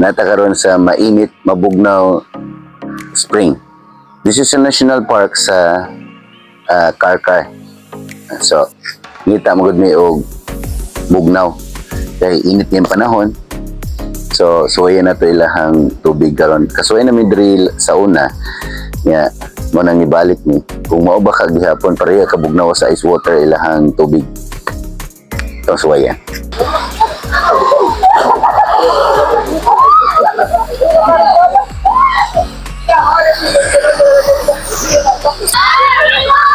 Nata karon sa mainit mabugnaw spring. This is a national park sa Carcar. So, ngita mo gud mi og bugnaw. Kay init yung panahon. So, suwayan na to ilahang tubig karon. Kasuway na mi diri sa una. Nya, mo nang ibalik ni. Kung mao ba ka gihapon pareha ka bugnaw sa ice water ilahang tubig. Ito suwayan.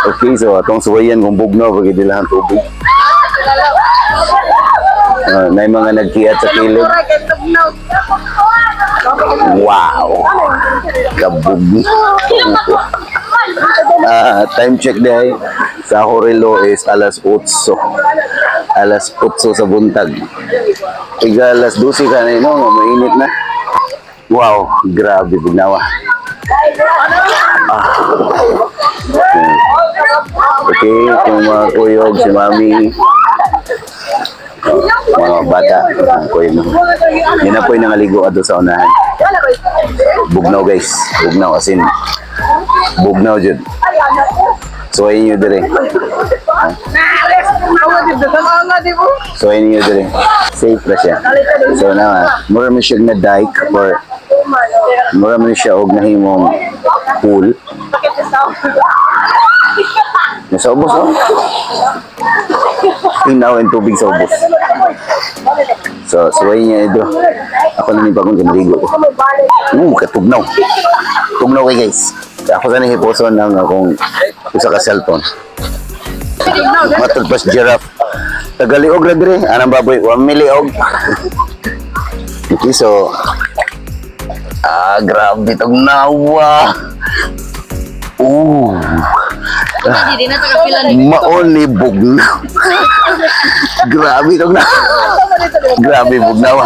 Okay, so atong suwayan kung bugnaw pag ilahang tubig. Na mga nagkiat sa kilid. Wow! Kabugnaw. Time check day sa Horelo is alas 8. Alas 8 sa buntag. Iga alas 12 ka na no, mainit na. Wow, grabe bugnawa. Okay, itong mga kuyog, si Mami. Mga bata, kuyog. Yan na po yung nangaligo ato sa unahan. Bugnaw guys, bugnaw as in bugnaw jud. So ayun nyo dire. So ayun nyo dire. Safe ra siya. So na, mura man siya na dike or mura man siya og nahimong pool. Nasa ubos oh. Inaw ang tubig sa ubos. So, suway niya ito. Ako na ni bagong kinaligo ko. Katugnaw. Tugnaw kay guys. Ako sana hiposon ng akong usa ka cellphone. Matulpas giraffe. Tagaliog ra dire. Anang baboy, 1 miliog. Okay, so grabe tugnawa. Maoli bugnaw. Grabe tugnaw. Grabe bugnaw.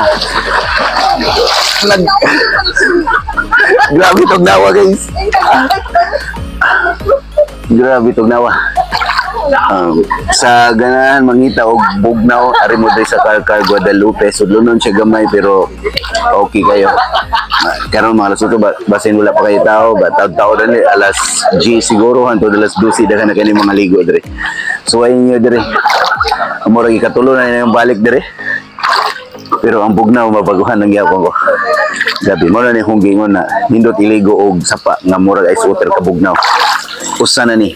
Grabe tugnawa guys. Grabe tugnawa. Sa ganahan mangita og bugnaw ari mo diri sa Carcar Guadalupe. Sudlonon siya gamay pero okay kayo. Karon mga alas 8 basin wala pa kayo tao, ba tao dani alas G siguro hantod alas 12 daghan na kini mga ligo diri. So ayun niyo diri. Amo ra gikatulo na yung balik diri. Pero ang bugnaw mabaguhan ang gyapon ko. Grabe mo na ni kung gingon na nindot iligo og sapa nga murag ice water ka bugnaw. Usa na ni.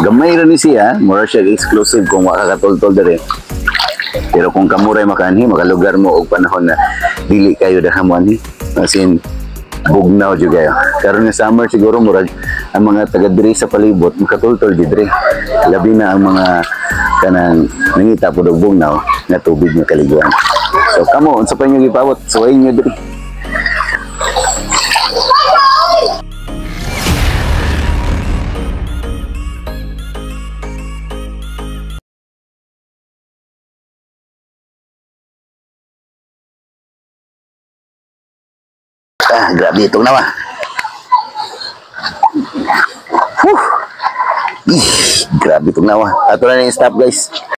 Gamay ra ni siya, mura siya exclusive kung makakatultol diri. Pero kung kamuray makaanhi, makalugar mo og panahon na dili kayo daham mo anhi. As in, bugnaw jud kayo. Karon nga summer siguro murag ang mga taga diri sa palibot makatultol jud diri. Labi na ang mga kanang nangita pud og bugnaw nga tubig nga kaliguan. So kamo unsa pa inyo gipawot? Suwayin niyo diri. Grabe itong nawa. Whew. Grabe itong nawa. Ato na yung stop guys.